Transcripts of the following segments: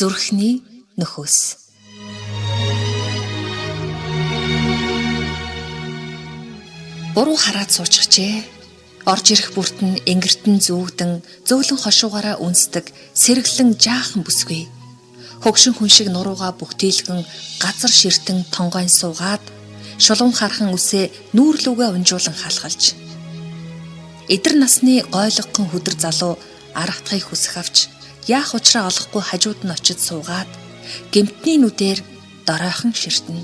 Зүрхний нөхөөс. Буруу хараад суучхжээ. Орж ирэх бүрт нь энгэртэн зүүгдэн зөөлөн хошуугаараа үнсдэг сэргэлэн жаахан бүсгүй. Хөгшин хүн шиг нуруугаа бүхтийлгэн газар ширтэн тонгойн суугаад шулуун хархан үсээ нүүрлүүгээ унжуулан халахалж. Эдэр насны гойлгохон хүдэр залуу аргатахыг хүсэх авч яах учраа олохгүй хажууд нь очиж суугаад гэмтний нүдээр доройхон ширтэнэ.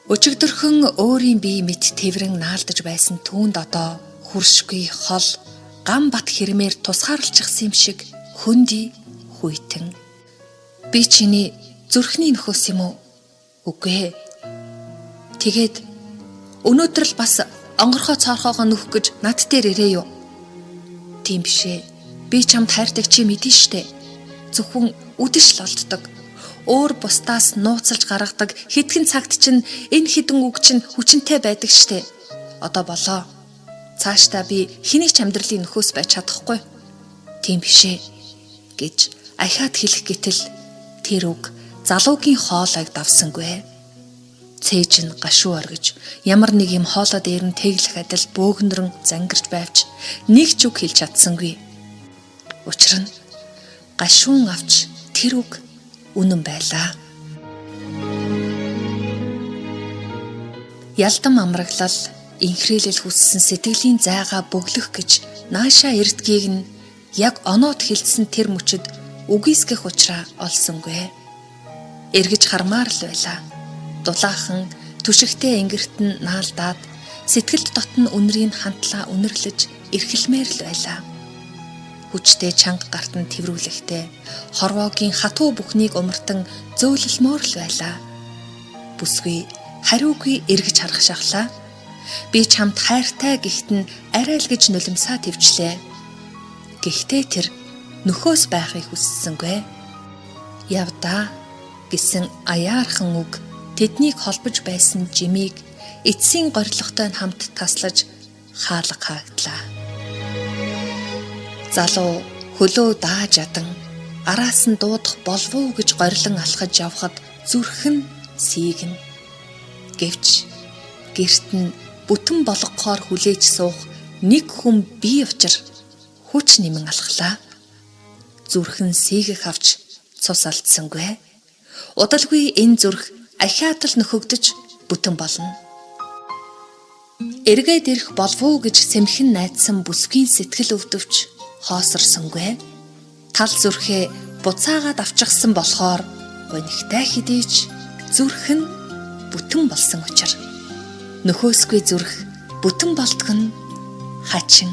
Өчигдөрхөн өөрийн бие мэд тэврэн наалдаж байсан түүнд одоо хөршгүй хол гам бат хэрмээр тусгаарлчихсан юм шиг хөндөй хүйтэн. Би чиний зүрхний нөхөөс юм уу? Үгүй ээ. Тэгээд өнөөдөр л бас онгорхой цоорхоогоо нөхөх гэж над дээр ирээ юу? Тийм биш ээ. Би чамд хайртаг чи мэдэн штэ. Зөвхөн үдэш л олддог. Өөр бусдаас нууцлж гаргадаг хэдхэн цагт чинь энэ хэдэн үг чинь хүчинтэй байдаг штэ. Одоо болоо. Цаашдаа би хэний ч амьдралын нөхөөс байж чадахгүй. Тийм биш ээ гэж ахиад хэлэх гэтэл тэр үг залуугийн хоолойг давсангүй. Цээж нь гашуу оргиж ямар нэг юм хоолой дээр нь тэглэх адил бөөгнөрөн зангарч байвч нэг ч үг хэлж чадсангүй. Учир нь гашуун авч тэр үг үнэн байлаа. Ялдан амраглал инхрийлэл хүссэн сэтгэлийн зайгаа бөглөх гэж наашаа эрдгийг нь яг оноот хилцсэн тэр мөчөд үгүйсгэх учраа олсонгүй. Эргэж хармаар л байлаа. Дулаахан түшигтэй энгэрт нь наалдаад сэтгэлд дотн үнрийг хантлаа үнэрлэж эрхэлмээр л байлаа. Хүчтэй чанга гарт нь тэврүүлэхтэй хорвоогийн хатуу бүхнийг умартан зөөлөлмөөр л байлаа. Бүсгүй хариугүй эргэж харах шахлаа. Би чамд хайртай гэхэд нь арай л гэж нулимсаа твчлээ. Гэхдээ тэр нөхөөс байхыг хүссэнгүй. Явдаа гэсэн аяархан үг тэднийг холбож байсан жимийг эцсийн горилготой хамт таслаж хаалга хаагдлаа. Залуу хөлөө дааж адан араас нь дуудах болов уу гэж горилон алхаж явхад зүрх нь сийгнэ. Гэвч гэрт нь бүтэн болгохоор хүлээж суух нэг хүн бие учир хүч нэмэн алхлаа. Зүрх нь сийгэх авч цус алдсангүй. Удалгүй энэ зүрх ахиад л нөхөгдөж бүтэн болно. Эргээд ирэх болов уу гэж сэмхэн найдсан бүсгийн сэтгэл өвдөвч хоосорсонгүй. Тал зүрхээ буцаагаад авчихсан болохоор гунигтай хэдий ч зүрх нь бүтэн болсон учир. Нөхөөсгүй зүрх бүтэн болтго нь хачин